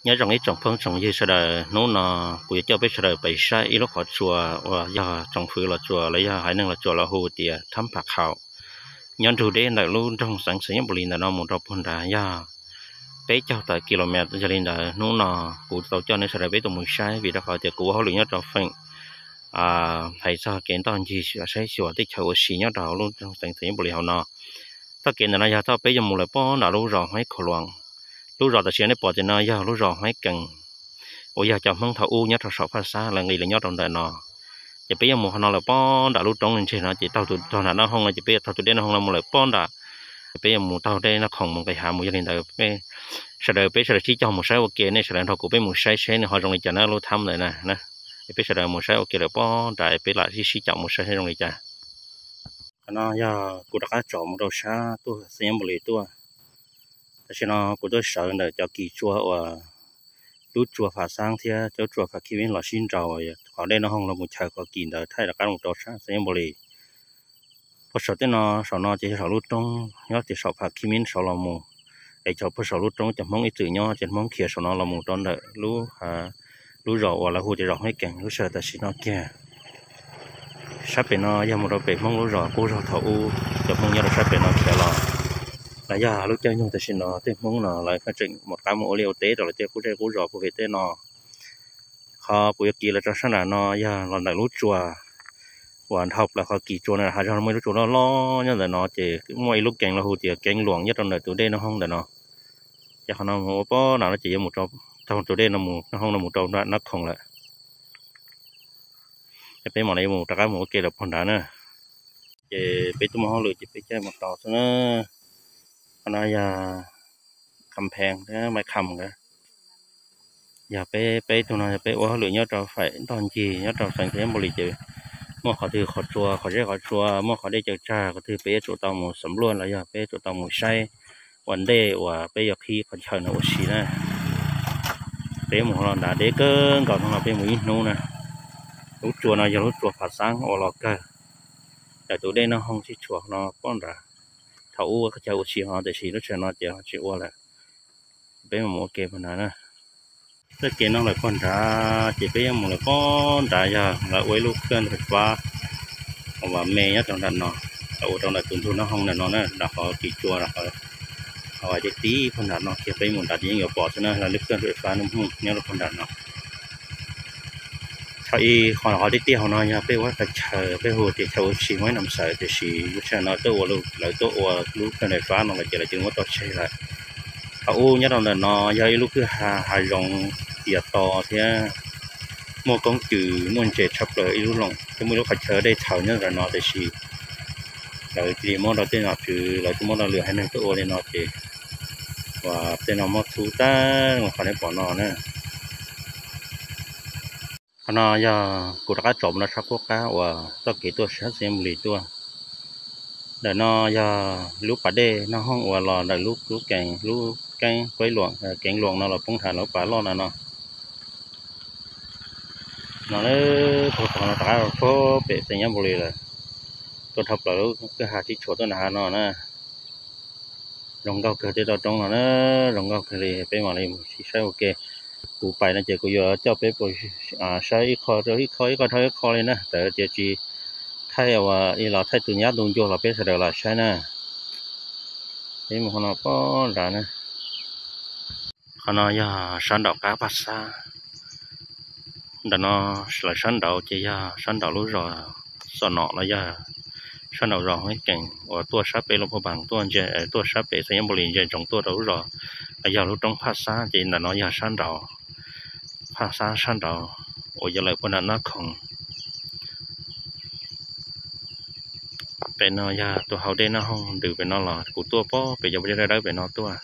Nyob zoo ib tsoom phooj tsoom ywg sawv daws, hnub no kuv yuav coj peb sawv daws pais saib ib lub qhov tsua uas yog tsoom fwv Los Tsuas los yog haiv neeg Los Tsuas lawv hu tias Thab Pham Khaum, nyob nrug deb ntawm lub nroog xeev Xayabuli ntawm no mus rau puag nrad yog peb caug tawm kilomev. Yog li ntawd hnub no kuv tau coj nej sawv daws peb tuaj mus saib vim rau qhov tias kuv ua hauj lwm nyob rau feem hais txog kev ntoj ncig saib xyuas teb chaws ua si nyob rau hauv lub nroog xeev Xayabuli hauv no. Txoj kev ntawm no yog txoj peb yuav mus lawm pob nram lub zos Huaib Khaum Luam. Lub zos tam sim nej pom tias no yog lub zos Huaib Kees uas yog cov Hmoob thaum ub nyob rau saum Phaj Xab lawv nqis los nyob rau ntawm no. Ces peb yuav mus qhov no lawm pob nram lub roob ntseg no ces taug tus, taug nram Naj Hooj no ces peb yuav taug tus dej Naj Hooj no mus lawm pob nram. Peb yuav mus taug dej Naj Khoom mus nqis hav mus. Yog li ntawd sawv daws, peb sawv daws sib cog mus saib ua ke, nej sawv daws nrog kuv peb mus saib seb nws ho zoo li cas na lub thab ntawd na. Es peb sawv daws mus saib ua ke lawm pob nrad, peb lam sib sib caum mus saib seb zoo li cas. Qhov no yog kuv rov qab tsom mus rau sab tuaj Xayabuli tuaj. Tam sim no kuv tuaj sawv ntawm cov kis tsua uas lub tsua Pham Xab thiab lub tsua Pham Khib Mib los sib nraus, qhov dej Naj Hooj los mus chaws qhov kis ntawd thaij rov qab mus rau sab Xayabuli. Puag saum tej no, saum no ces yog saum lub roob nyob tias saum Pham Khib Mib saud los mus. Es cov puag saum lub roob cov Hmoob ib txwm nyob ces Hmoob khiav saum no los mus rau ntawm lub, lub zos uas lawv hu tias zos Huaib Kees lub sij hawm tam sim no kiag. Sab pem no yog mus rau pem Hmoob lub zos, qub zog thaum ub cov Hmoob nyob rau sab pem no khiav los. Los yog lub caij nyoog tam sim no tej Hmoob no lawv tseem mus rov qab mus ua liaj ua teb rau lawv tej qub zej qub zos puag pem tej no. Qhov kuv yuav kiv los rau sab nram no yog los ntawm lub tsua uas dhau plaws qhov kis tsua na, hav zoov muaj ib lub tsua loj loj nyob ntawm no ces muaj ib lub kees lawv hu tias Keeb Luam nyob rau ntawm tus dej Naj Hooj ntawm no. Ces qhov no mus ua pob nram no ces yuav mus rau, taug tus dej no mus Naj Hooj no mus rau Naj Khoom lawm. Ces peb mam li mus rov qab mus ua ke lawm puag nrad na. Ces peb tuaj muaj hauj lwm ces peb caij mus tau xwb na. Qhov no yog Kham Phees thiab Mai Kham nkawd. Yog peb, peb tug no yog peb ua hauj lwm nyob rau faim ntoj ncig nyob rau xeev Xayabuli ces muaj qhov twg qhov tsua, qhov zeb qhov tsua, muaj qhov dej cawm tsag qhov twg peb yuav tsum tau mus xam luaj los yog peb yuav tsum tau mus saib ua ntej uas peb yuav qhib qhov chaw no ua si na. Peb mus los nrad deb kawg nkaus no los peb mus ib hnub na. Lub tsua no yog lub tsua Pham Xab ua los kawg, ntawm tus dej Naj Hooj sib tshuam no pob nrad. Thaum ub qhov chaw ua si ho tiam sis lub sij hawm no ces ho tsis ua lawm. Peb mus ua ke puag nrad na. Txoj kev no lawm puag nrad ces peb yuav mus lawm pob nrad yog lawv ua ib lub khwj fais fab uas me nyob rau nram no, lawv ua rau ntawm tus ntug Naj Hooj ntawm no na, nram qhov kis tsua, qhov tib tib puag nram no kiag peb mus nrad ces yeej yuav pom xwb na, lawv lub khwj fais fab Naj Hooj nyob rau puag nram no. Thaum ub qhov tib tib hauv no yog peb ua qhov chaw peb hu tias chaw ua si Huaib Nam Xawm, tiam sis lub sij hawm no tuaj ua, lawv tuaj ua lub khwj fais fab no lawm ces lawv cia li muab tso tseg lawm. Thaum ub nyob rau ntawm no yog ib lub kwj ha hav zoov tias to thiab muaj koob kws muaj ntses tshaj plaws ib lub loos, thiab muaj ib lub qhov chaw dej txhaws nyob ntawm no, tiam sis lawv cia li muab rau tej nom tswv, lawv cia muab rau lwm haiv neeg tuaj ua li no ces uas tej no muab txhub tag mus qhov nej pom no na. Qhov no yog kuv rov qab tsom mus rau sab qub qab uas txoj kev tuaj sab Xayabuli tuaj. Ntawm no yog lub pas dej Naj Hooj uas los ntawm lub, lub keeb, lub keeb Keeb Luam no los poob hnav lub pas loj na no. No, thaum no rov qab rau pem Xayabuli lawm, tuaj dhau plaws lub kwj ha sib tshuam tuaj nram hav no na. Zoo nkauj kawg tej toj roob no na, zoo nkauj kawg li, peb mam li mus sib saib ua ke. Kuv pais no ces kuv yuav coj peb saib ib qho rau ib qho, ib qho dhau ib qho li na, txawm tias tsis thaij uas ib los thaij tus nyab tus ncua los peb sawv daws los saib na. Peb mus qhov no pob nrad na. Qhov no yog sab nraum qab Phaj Xab. Ntawm no lawv sab nraud ces yog sab nraum lub zos Xom Nom los yog sab nraum zos Huab Kees uas tuaj sab pem Luam Phab Npaas tuaj ntsia, tuaj sab pem Xayabuli ntsia ntsoov tuaj rau lub zos los yog lub roob Phaj Xab, ces ntawm no yog sab nraud, Phaj Xab sab nraud uas yuav lawm puag nram Naj Khoom. Pem no yog tus hauv dej Naj Hooj ntws pem no los kuv tuaj pob pem cov dej dawb dawb pem no tuaj.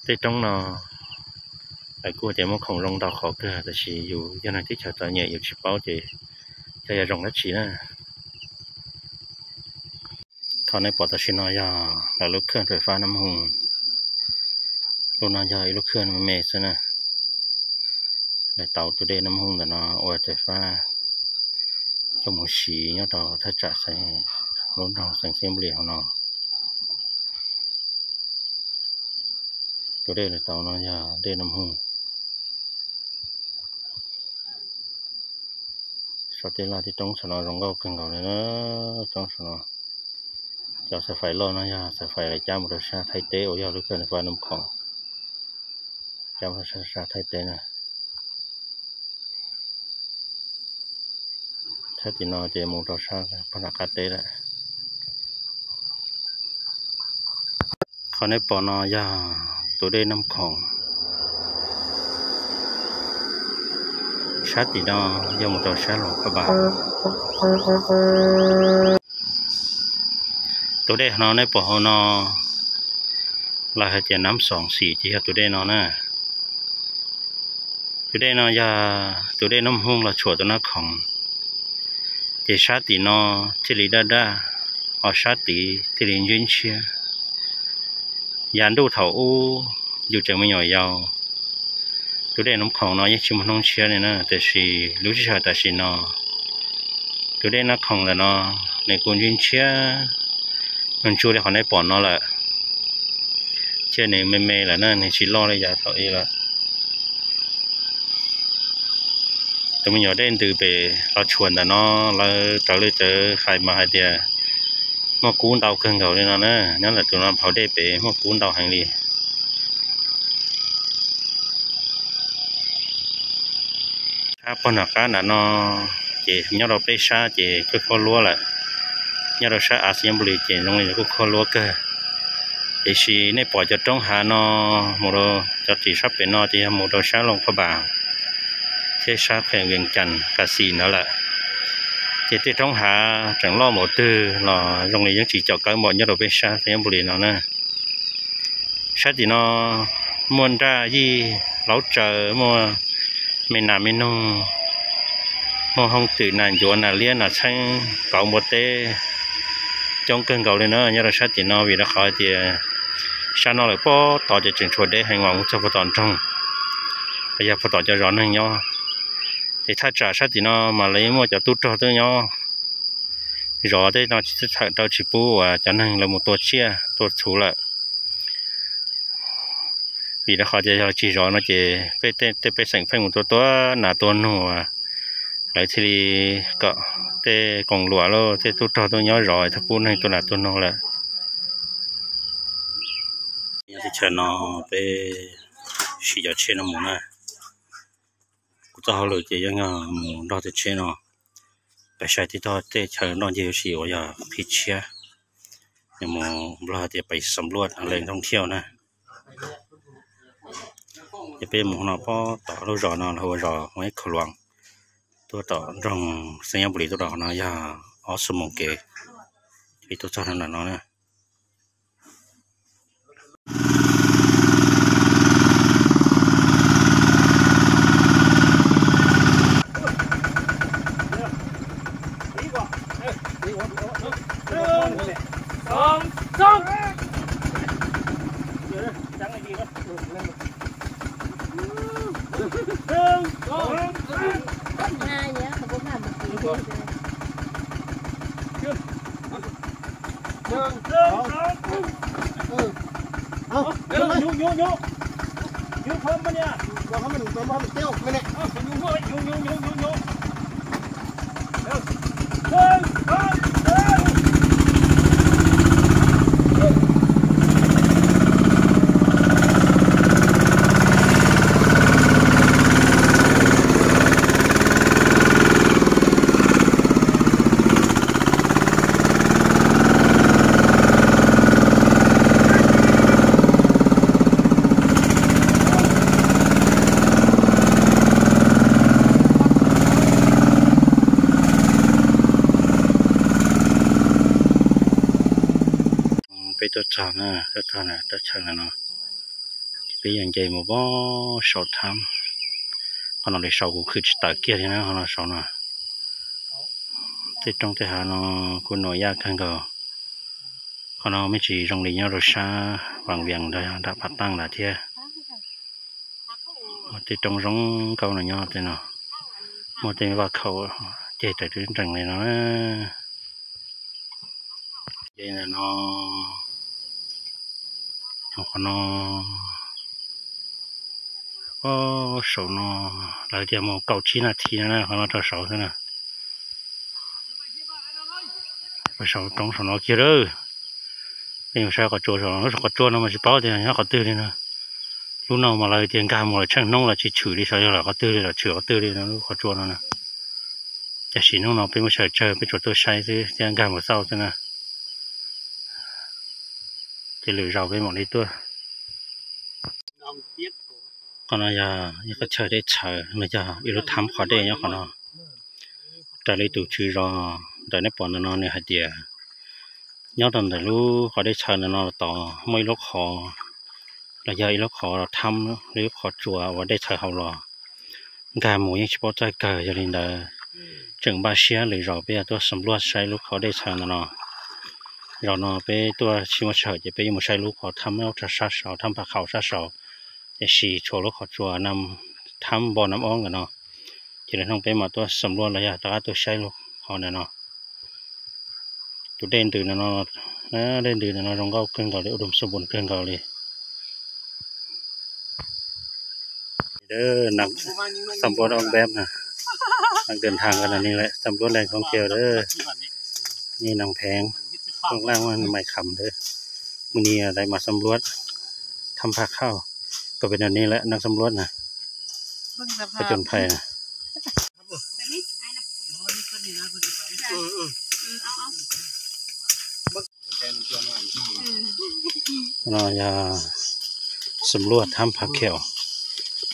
Tej roob no lawv kuj tias muaj khoom zoo ntau qhov kawg, tab sis yus yog neeg teb chaws txom nyem yus tsis paub ces xyov yog zoo dab tsi na. Qhov nej pom tam sim no yog lawv lub khwj fais fab Nam Hooj. Lub no yog ib lub khwj me me xwb na. Lawv tau tus dej Nam Hooj ntawm no ua fais fab coj mus siv nyob rau thaj tsam lub nroog Xeev Xayabuli hauv no. Tus dej lawv tau no yog dej Naj Hooj. Saum tej laj tej roob saum no zoo nkauj kawg nkaus li na. Roob saum no, cov xav fais loj no yog xav fais lawv cab mus rau sab Thaib teb uas yog lub kawg Naj Khoom, cab mus rau sab Thaib teb na. Sab tim no ces mus rau sab pog nram qab teb lawm. Qhov nej pom no yog tus dej Naj Khoom, sab tim no yog mus rau sab Luam Phaj Npas. Tus dej no nej pom hauv no lawv hais tias Nab Xoom Xim ces yog tus dej no na. Tus dej no yog tus dej Naj Hooj los tshuam tus Naj Khoom, ces sab tim no thiaj li daj daj, ho sab tid thiaj li ntshiab ntshiab. Yav ntuj thaum ub yus tseem me nyuam yaus, tus dej Naj Khoom no yeej tsis muaj hnub ntshiab li na, tiam sis lub sij hawm tam sim no tus dej Naj Khoom ntawm no nws kuj ntshiab ntshiab, nws ntsuag li qhov nej pom no lawm, thiab nws me me lawm na, nws tsis loj li yav thaum ub lawm. Tus me nyuam dej ntws pem los tshuam ntawm no, lawv raws li txawv hais mas hais tias muaj kub ntau kawg nkaus li no na, nyob ntawm tus no hauv dej pem muaj kub ntau heev li. Sab pog nram qab nram no ces nyob rau peb sab ces kuj khuab luab lawm, nyob rau sab As Xais Nyab Npu Lis ces zoo li kuj khuab luab kawg. Tiam sis nej pom cov roob hav no mus rau cov tim sab pem no ces yog mus rau sab Luam Phaj Npas thiab sab Kheem Vias Cas Kas Xis ntawd lawm. Ces tej roob hav tseem loj npaum twg los zoo li yeej tsis caum kawb npaum nyob rau peb sab Xais Nyab Npu Lis no na. Sab tim no muaj nraj yij laub tsaws, muaj me nas me noog, muaj hooj twm nas ncuav nas liab nas txheeb kauv npua teb coob kawg nkaus li na nyob rau sab tim no, vim rau qhov tias sab no lawm puag tod ces tseem tshuav deb heev uas mus txog puag tom nroog, los yog puag tom cov zos neeg nyob. Ces thaj tsam sab tim no mas lawv yeej muaj cov tub rog tuaj nyob zov tej no tsis txawj txhawm rau tsis pub uas cov neeg lawv mus tua tsiaj tua txhuv lawm. Vim rau qhov tias yog tsis zov no ces peb tej pej xeem pheej mus tua tua nas tua noog uas lawv thiaj li kom tej koom luam los tej tub rog tuaj nyob zov thiaj pub neeg tua nas tua noog lawm. Teb chaws no peb siv cov tsheb no mus na. Kuv txoj hauj lwm ces yeej yog mus nrog tej tsheb no pais saib tib toj tej chaw nroj ncig ua si uas yog qhib tshiab, yog mus Nplog tias pais xam luaj leej thoob thiauj na. Ces peb mus no puag tom lub zos no lawv hu ua zos Huab Ib Khaus Luas, tuaj tom nroog Xais Nyab Npu Lis tuaj rau qhov no yog ob xuab moos kev, peb tuaj txog nram no na. Peb tuaj txog na, tuaj txog na, teb chaws no, peb yeej nce mus pem saum thab. Qhov no li saud kuv khwv tsis tawm kiag li na, qhov no saud no. Tej roob tej hav no kuj nuam yaj kawg nkaus. Qhov no me ntsis zoo li nyob rau sab Vaj Vias nram Phav Taaj ntawd thiab. Tej roob zoo nkauj no nyob tej no, muaj tej vaj khaum ceg raws twb nrees li no. Ces no, qhov no Saum no lawv tias mus kaum tsib nas this no na, qhov no rau saud xwb na. Saum roob saum no kiag lawm. Peb mus saib qhov tsua saum no, lub qhov tsua no mas tsis paub tias nyob qhov twg li no. Lub no mas lawv tias nkag mus lawm tsheej hnub los tsis tshwm li, xyov yog lawv qhov twg li, lawv tshwm qhov twg li no lub qhov tsua no na. Tiam sis hnub no peb mus sawv tsawg peb tsuas tuaj saib xwb thiab nkag mus xauj xwb na. Ces lwm zaus peb mam li tuaj. Qhov no yog ib qhov chaw dej txhawv, no yog ib lub thab qhov dej nyob qhov no. Raws li tus tswv zos ntawm nej pom ntawm no nws hais tias nyob rau ntawm lub qhov dej txhawv ntawm no tod muaj ib lub qhov, los yog ib lub qhov thab, lub qhov tsua uas dej txhawv hauv los nkag mus yeej tsis paub txawj kawg. Yog li ntawd tseem npaj siab lwm zaus peb yuav tuaj xam luaj saib lub qhov dej txhawv ntawm no. Zaum no peb tuaj tsis muaj sij hawm ces peb yuav mus saib lub qhov thab ub sab saud, thab Phav Khaum sab saud, tiam sis tshuav lub qhov tsua nam thab npo nam ob ntawm no. Ces lwm hnub peb mam tuaj xam luaj los yog rov qab tuaj saib lub qhov ntawm no. Tus dej ntws ntawm no, dej ntws ntawm no zoo nkauj kawg nkaus li, ua dum xu npun kawg nkaus li. Neeg xam luaj ob npeb na, neeg dim thaj nkawd no ne lawm xam luaj leej thoob kiag lawm. Ne neeg pheev, Looj Laj, Mai Kham lawm. Mus ne lawv mas xam luaj thab Phav Khaum, kom peb no ne lawm neeg xam luaj na, pab cun phais na. No yog xam luaj thab Phav Khaum,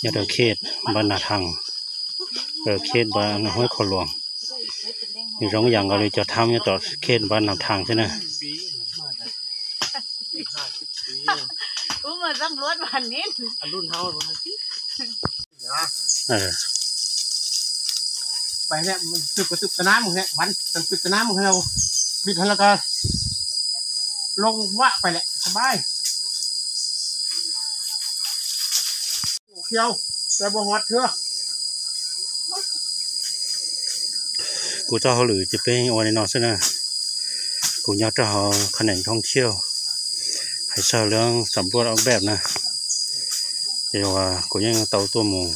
nyob rau khej Npab Nas Thas, khej Npab Nas Huab Khau Luas. Nws zoo ib yam nkaus li cov thab nyob tom khej Npab Nas Thas thiab na. Kuv txoj hauj lwm ces peb ua li no xwb na. Kuv nyob rau hauv kho neem thoob thiauj, hais txog lub xam luaj ob npeb na. Ces uas kuv yeej tau tuaj mus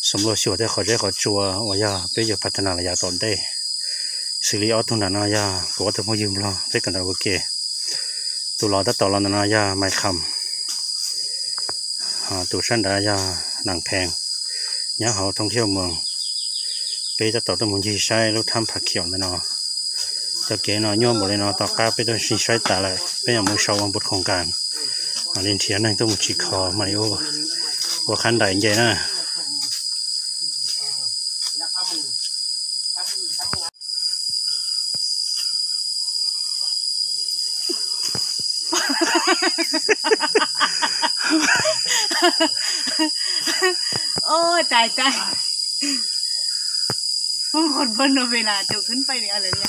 xam luaj xyuas tej qhov zeb qhov tsua uas yog peb yuav pab tag nas los yav tom ntej. Xws li ob tug nram no yog kuv ob tug phooj ywg Nplog peb kawm ntawv ua ke. Tus los tab tom los ntawm no yog Mai Kham, tus sab nrad yog Nas Phees, nyob hauv thoob thiauj moos. Peb tab tom tuaj mus ncig saib lub thab Phav Khaum ntawm no. Cov kev no nyuaj npaum li no, tom qab peb tuaj ncig saib tas lawm peb yuav mus sau ua npus khoom kas, mam li nrhiav neeg tuaj mus tsim kho mam li ua qhab ntais nce na. Ôi, tài tài. Không còn phân đâu về là tôi khấn vay này là nha.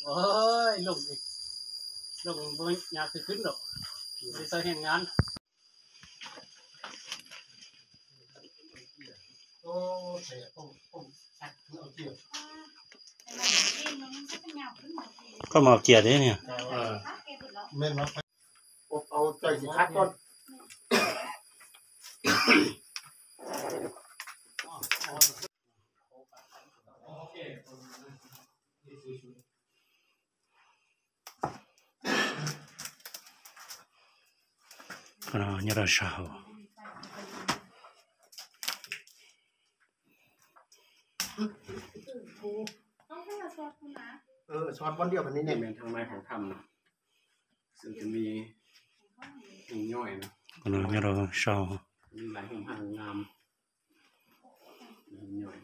Ôi, lùng, lùng nhà tôi khấn rồi. Tôi sao hiện ngán. Koj mus cia thiab niag. Nyob rau saum. Xót bón điêu vào đây này, mình thằng này khoảng tầm sự chuẩn bị hình nhoi này. Còn nó nyob rau sau. Như là hùng hăng ngam. Hình nhoi.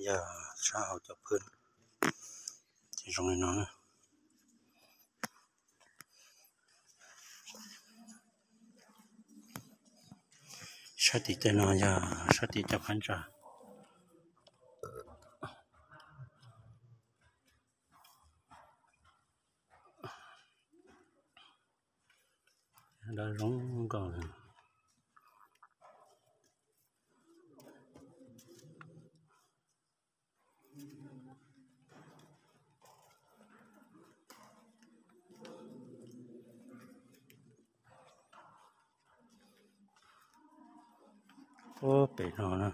Yog sab hauv cov phooj ces zoo li no na. Sab tim tej no yog sab tim cov phab ntsa. Dab zoo nkauj. Ub, pem no na.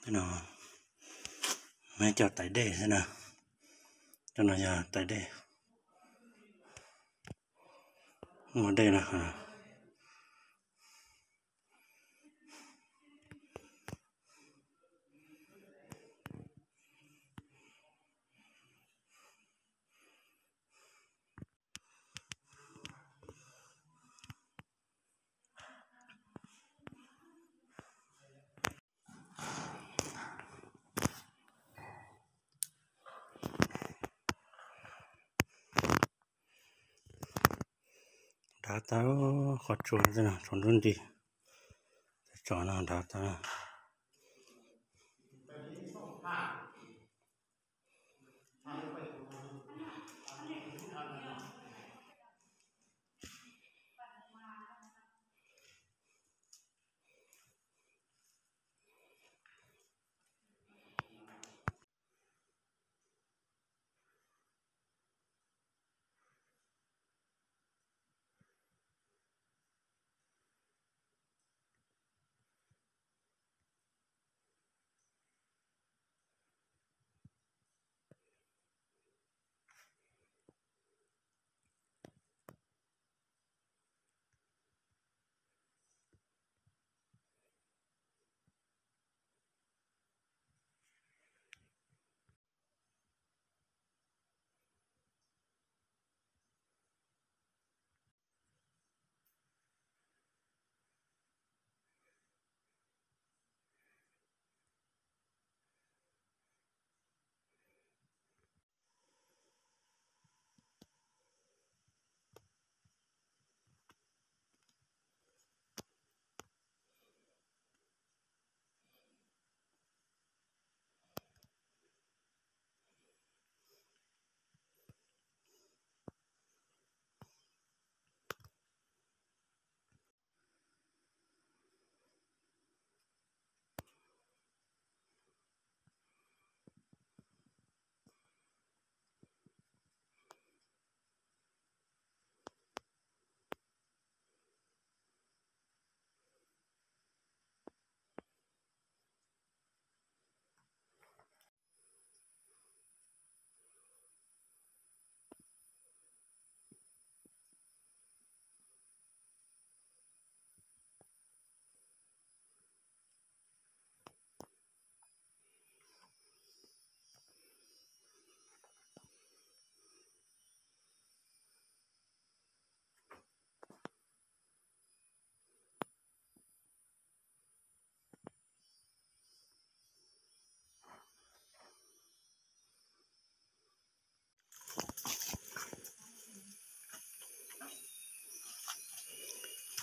Tej no muaj cov tais dej xwb na. Cov no yog tais dej. Muaj dej no. Nrad tau qhov tsua, tsua nruab nrig. Tso no nrad tau.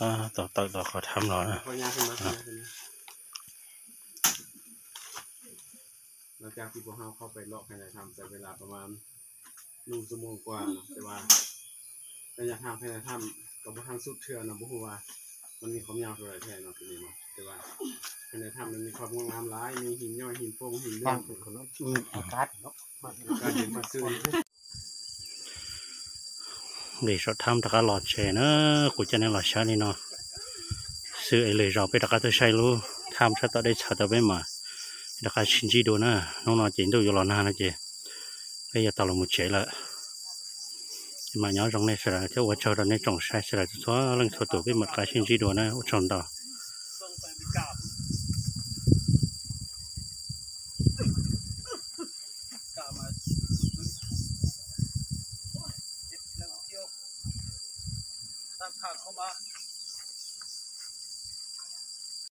Tau tawm tom qhov tham los. Hos yog peb hab kho pem lom kha nyas tham txawm ves las pas mas nub xub moos kua, tes vas kha nyas tham kha nyas tham kom peb hab xub thwj no puas hu vas, mas nws qhov nyas rau lawm thiab no, tes vas kha nyas tham nws nws qhov muaj ngam laiv nws him nyoj him poob him lwj. Nqis saum tham rov qab los tsev na, kuv coj nej los saib li no xwb es lwm zaus peb rov qab tuaj saib lub tham sab tom dej txhawv tau peb mam rov qab sib ntsib dua na. Hnub no ces ntuj yuav los nag no ces peb yuav tau los mus tsev lawm. Ces mam nyob zoo nej sawv daws thiab ua tsaug rau nej tsoom saib sawv daws txhua leej txhua tus, peb mam rov qab sib ntsib dua na, ua tsaug ntau.